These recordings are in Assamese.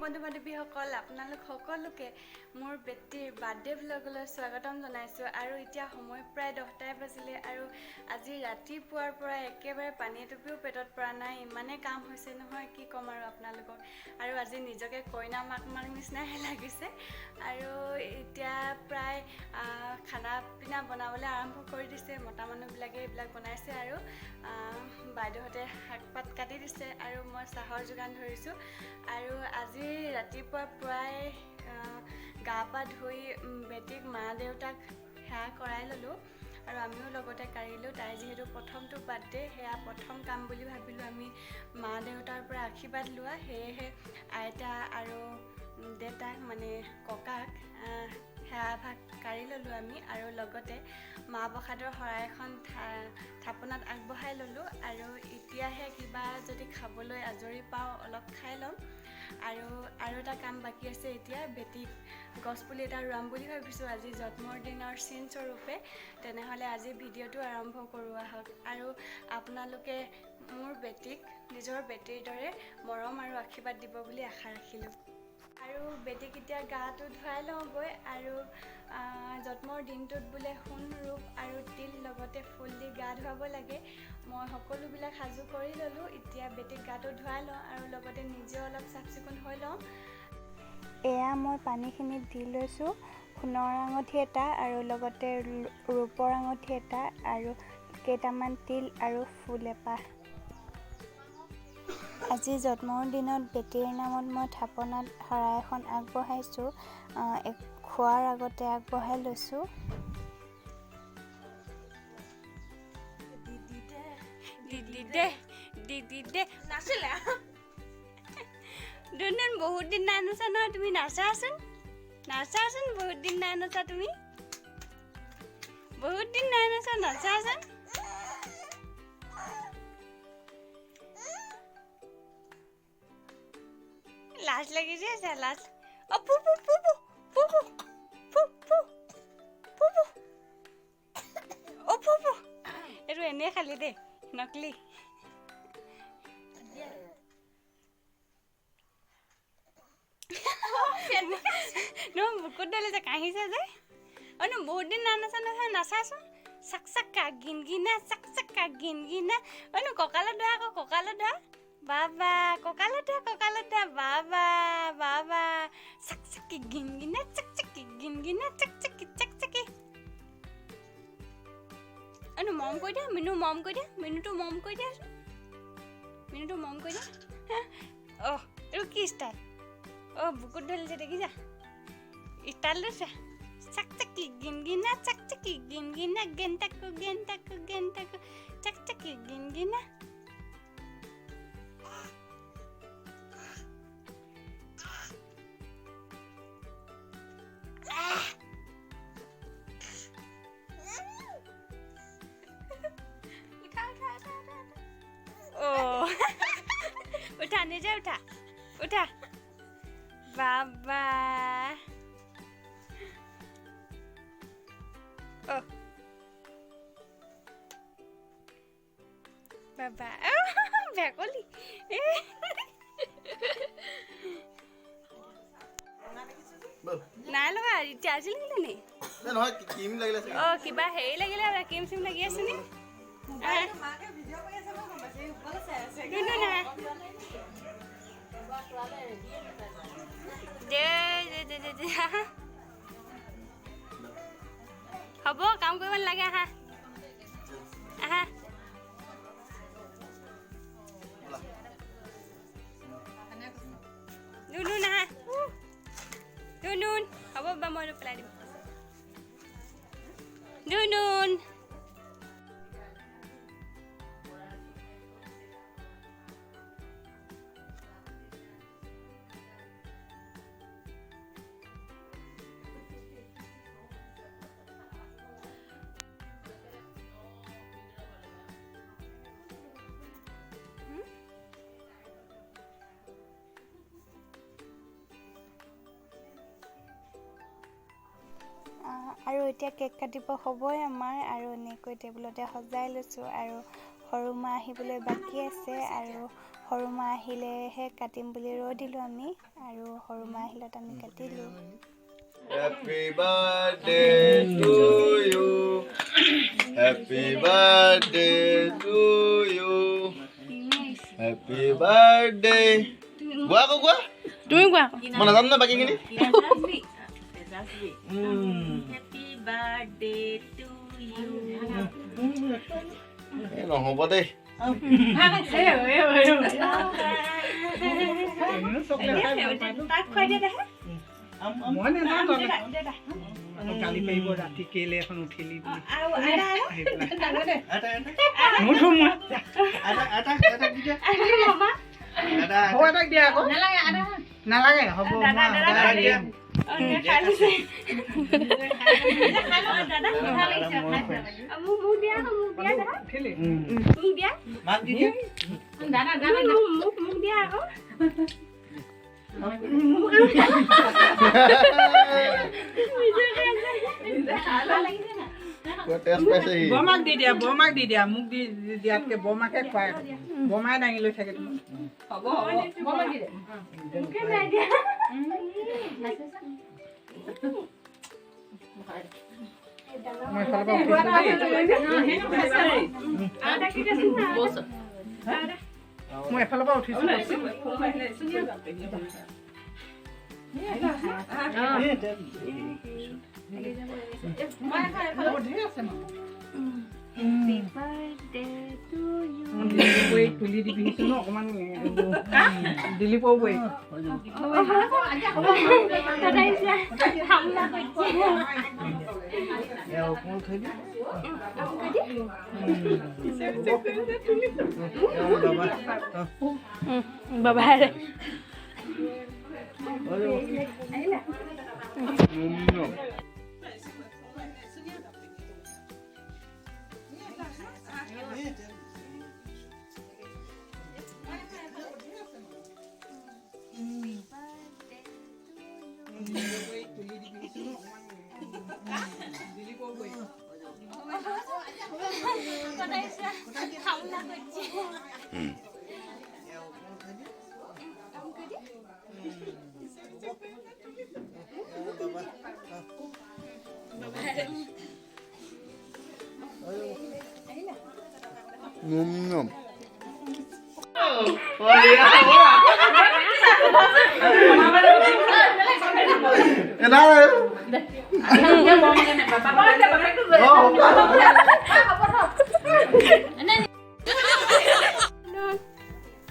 বন্ধু বান্ধৱীসকল, আপোনালোক সকলোকে মোৰ বেটীৰ বাৰ্থডে ব্লগলৈ স্বাগতম জনাইছোঁ। আৰু এতিয়া সময় প্ৰায় 10টাই বাজিলে আৰু আজি ৰাতিপুৱাৰ পৰা একেবাৰে পানী এটুপিও পেটত পৰা নাই, ইমানেই কাম হৈছে নহয়, কি ক'ম আৰু আপোনালোকক। আৰু আজি নিজকে কইনা মাক মাক নিচিনাহে লাগিছে। আৰু এতিয়া প্ৰায় খানা পিনা বনাবলৈ আৰম্ভ কৰি দিছে, মতা মানুহবিলাকে এইবিলাক বনাইছে আৰু বাইদেউহঁতে শাক পাত কাটি দিছে আৰু মই চাহৰ যোগান ধৰিছোঁ। আৰু আজি ৰাতিপুৱা প্ৰায় গা পা ধুই বেটীক মা দেউতাক সেৱা কৰাই ল'লোঁ আৰু আমিও লগতে কাঢ়িলোঁ। তাইৰ যিহেতু প্ৰথমটো বাৰ্থডে, সেয়া প্ৰথম কাম বুলি ভাবিলোঁ আমি মা দেউতাৰ পৰা আশীৰ্বাদ লোৱা। সেয়েহে আইতা আৰু দেউতাক মানে ককাক সেৱা ভাগ কাঢ়ি ল'লোঁ আমি আৰু লগতে মা প্ৰসাদৰ শৰাই এখন থাপনাত আগবঢ়াই ল'লোঁ। আৰু এতিয়াহে কিবা যদি খাবলৈ আজৰি পাওঁ অলপ খাই ল'ম। আৰু আৰু এটা কাম বাকী আছে, এতিয়া বেটীক গছপুলি এটা ৰুৱাম বুলি ভাবিছোঁ আজি জন্মৰ দিনৰ চিনস্বৰূপে। তেনেহ'লে আজি ভিডিঅ'টো আৰম্ভ কৰোঁ আহক। আৰু আপোনালোকে মোৰ বেটীক নিজৰ বেটীৰ দৰে মৰম আৰু আশীৰ্বাদ দিব বুলি আশা ৰাখিলোঁ। আৰু বেটীক এতিয়া গাটো ধুৱাই লওঁগৈ। আৰু জন্মৰ দিনটোত বোলে সোণ ৰূপ আৰু তিল লগতে ফুল দি গা ধুৱাব লাগে। মই সকলোবিলাক সাজু কৰি ল'লোঁ, এতিয়া বেটীক গাটো ধুৱাই লওঁ আৰু লগতে নিজেও অলপ চাফ চিকুণ হৈ লওঁ। এয়া মই পানীখিনিত দি লৈছোঁ সোণৰ আঙুঠি এটা আৰু লগতে ৰূপৰ আঙুঠি এটা আৰু কেইটামান তিল আৰু ফুল এপাহ। আজি জন্মৰ দিনত বেটীৰ নামত মই থাপনাত শৰাই এখন আগবঢ়াইছোঁ, খোৱাৰ আগতে আগবঢ়াই লৈছোঁ। দুদিন বহুত দিন নাই নচা নহয়, তুমি নাচাচোন নাচাচোন, বহুত দিন নাই নচা তুমি, বহুত দিন নাই নচা, নাচাচোন। লাজ লাগিছে লাজ। অ পু পু পু পু পু পু পু পু পু অ পু পু, এইটো এনেই খালি দেই, নকলি। নহয় বুকুত ধৰিছে, কাহিছে যে। অ ন বহুত দিন নাই নচা নহয়, নাচাচোন। চাক চাকা গিন গিনা, চাক চাকা গিন গিনা। অ ন কঁকালত ধৰা আকৌ, কঁকালত ধৰা বাবা, কঁকালত ধৰা, কঁকালত ধৰা বাবা বাবা। চাক চাকি গিন গিনা, চাক চাকি গিন গিনা, চাক চাকি চাক চাকি। অ ন মৰম কৰি দিয়া মিনু, মৰম কৰি দিয়া মিনুটো, মৰম কৰি দিয়াচোন মিনুটো, মৰম কৰি দিয়া। অহ এইটো কি ষ্টাইল, অ বুকুত ধৰিছে দেখিছা, ষ্টাইল লৈছা। চাক চাকি গিন গিনা, চাক চাকি গিন গিনা, গেন তাকু গেন তাকু গেন তাকু, চাক চাকি গিন গিনা। উঠা, নিজে উঠা উঠা বাবা। ও বাবা ভেকলি। নাই লগা, এতিয়া আজি লাগিলে নি? অ কিবা হেৰি লাগিলে, ক্ৰীম চিম লাগি আছে নি? হ'ব, কাম কৰিব নালাগে, আহা আহা। নুন আহা, নুন হ'ব বা মই পেলাই দিম। নুন আৰু এতিয়া কেক কাটিব হ'বই আমাৰ। আৰু এনেকৈ টেবুলতে সজাই লৈছোঁ। আৰু সৰু মা আহিবলৈ বাকী আছে আৰু সৰু মা আহিলেহে কাটিম বুলি ৰৈ দিলোঁ আমি আৰু সৰু মা আহিলত আমি কাটিলোঁ। Happy birthday to you. Happy birthday to you. Happy birthday. গোৱা আকৌ গোৱা। তুমি কোৱা। মই নাজানো নহয় বাকীখিনি। Happy birthday to you. এই নহ'ব দেই। তাক খুৱাই দিয়া দেহা। মই নাযাওঁ, গালি পাৰিব ৰাতি কেলে এখন উঠিলি বুলি। আহি পেলাই। নুঠো মই। হ'ব, এটাক দিয়া আকৌ। নালাগে, হ'ব। উঠিলি? মোক দিয়া আকৌ। টেষ্ট পাইছেহি। বৰমাক দি দিয়া, বৰমাক দি দিয়া। মোক দি দিয়াতকে বৰমাকে খুৱাই, বৰমাই দাঙি লৈ থাকে তোমাক। মই এফালৰ পৰা উঠিছো দেই। মই এফালৰ পৰা উঠিছো। ধেৰ আছে মানুহ। দিলীপৰ বৌৱেক তুলি দিবিহিচোন অকণমান, দিলীপৰ বৌৱেক। বাবাৰে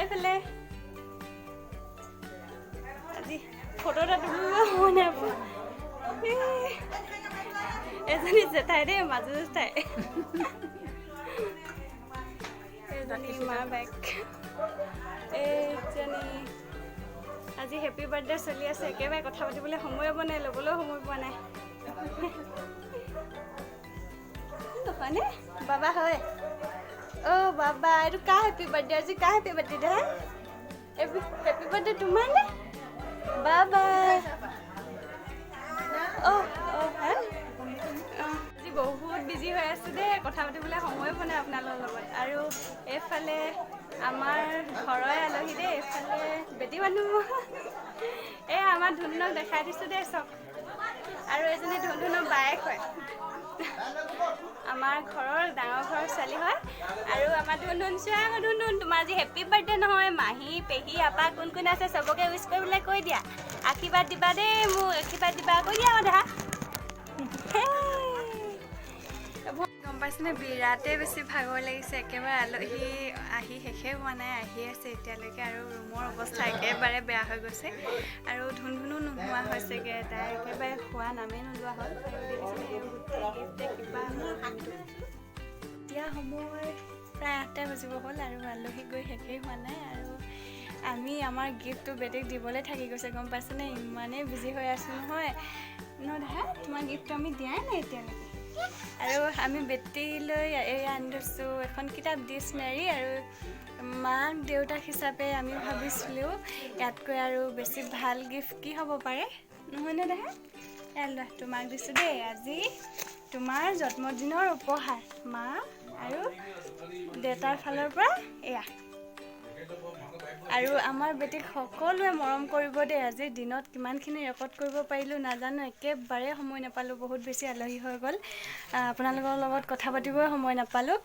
এইফালে আজি ফটো এটা তুলিব সময় নাই পোৱা। এজনী জেঠাই দেই, মাজু জেঠাই, এজনী মা বাইক, এইজনী। আজি হেপী বাৰ্থডে চলি আছে, একেবাৰে কথা পাতিবলৈ সময় পোৱা নাই, ল'বলৈও সময় পোৱা নাই। নহয়নে বাবা? হয় অ' বাবা, এইটো কাৰ হেপী বাৰ্থডে আজি? কাৰ হেপী বাৰ্থডে দেহা? হেপী বাৰ্থডে তোমাৰ নে বাবা? অ' অ' হা, আজি বহুত বিজি হৈ আছোঁ দেই, কথা পাতিবলৈ সময় পোৱা নাই আপোনালোকৰ লগত। আৰু এইফালে আমাৰ ঘৰৰে আলহী দেই, এইফালে বেটি মানুহ। এই আমাৰ ধুনুক দেখাই দিছোঁ দেই চব। আৰু এজনী ধুনুৰ বায়েক হয়, আমাৰ ঘৰৰ ডাঙৰ ঘৰৰ ছোৱালী হয়। আৰু আমাৰ ধুনুন চোৱা আকৌ, ধুনুন তোমাৰ আজি হেপী বাৰ্থডে নহয়? মাহী পেহী আপা কোন কোন আছে চবকে উইচ কৰিবলৈ কৈ দিয়া, আশীৰ্বাদ দিবা দেই, মোক আশীৰ্বাদ দিবা কৈ দিয়া আকৌ দেহা। গম পাইছেনে, বিৰাটেই বেছি ভাগৰ লাগিছে, একেবাৰে আলহী আহি শেষেই হোৱা নাই, আহি আছে এতিয়ালৈকে। আৰু ৰুমৰ অৱস্থা একেবাৰে বেয়া হৈ গৈছে আৰু ধুনধুনো নোহোৱা হৈছেগৈ, তাই একেবাৰে খোৱা নামেই নোলোৱা হ'ল। আৰু দেখিছেনে গোটেই গিফ্টে কিবা হ'ল ৰুমটো। এতিয়া সময় প্ৰায় 8টা বাজিব হ'ল আৰু আলহী গৈ শেষেই হোৱা নাই। আৰু আমি আমাৰ গিফ্টটো বেটেক দিবলৈ থাকি গৈছে, গম পাইছেনে? ইমানেই বিজি হৈ আছোঁ নহয় ন দেহা, তোমাৰ গিফ্টটো আমি দিয়াই নাই এতিয়ালৈকে। আৰু আমি বেটীলৈ এই আনি থৈছোঁ এখন কিতাপ ডিক্সনেৰী। আৰু মাক দেউতাক হিচাপে আমি ভাবিছিলোঁ ইয়াতকৈ আৰু বেছি ভাল গিফ্ট কি হ'ব পাৰে, নহয়নে দেহা? এয়া লোৱা, তোমাক দিছোঁ দেই আজি তোমাৰ জন্মদিনৰ উপহাৰ, মা আৰু দেউতাৰ ফালৰ পৰা এয়া। আৰু আমাৰ বেটীক সকলোৱে মৰম কৰিব দেই। আজিৰ দিনত কিমানখিনি ৰেকৰ্ড কৰিব পাৰিলোঁ নাজানো, একেবাৰে সময় নাপালোঁ, বহুত বেছি আলহী হৈ গ'ল। আপোনালোকৰ লগত কথা পাতিবই সময় নাপালোঁ।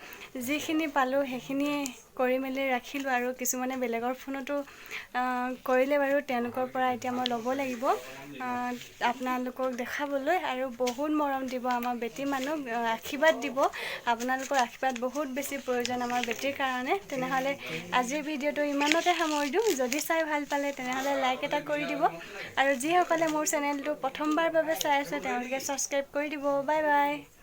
যিখিনি পালোঁ সেইখিনি কৰি মেলি ৰাখিলোঁ আৰু কিছুমানে বেলেগৰ ফোনতো কৰিলে বাৰু, তেওঁলোকৰ পৰা এতিয়া মই ল'ব লাগিব আপোনালোকক দেখাবলৈ। আৰু বহুত মৰম দিব আমাৰ বেটী মানুহ, আশীৰ্বাদ দিব। আপোনালোকৰ আশীৰ্বাদ বহুত বেছি প্ৰয়োজন আমাৰ বেটীৰ কাৰণে। তেনেহ'লে আজিৰ ভিডিঅ'টো ইমানতে সামৰি দিওঁ। যদি চাই ভাল পালে তেনেহ'লে লাইক এটা কৰি দিব আৰু যিসকলে মোৰ চেনেলটো প্ৰথমবাৰ বাবে চাই আছে তেওঁলোকে ছাবস্ক্ৰাইব কৰি দিব। Bye bye.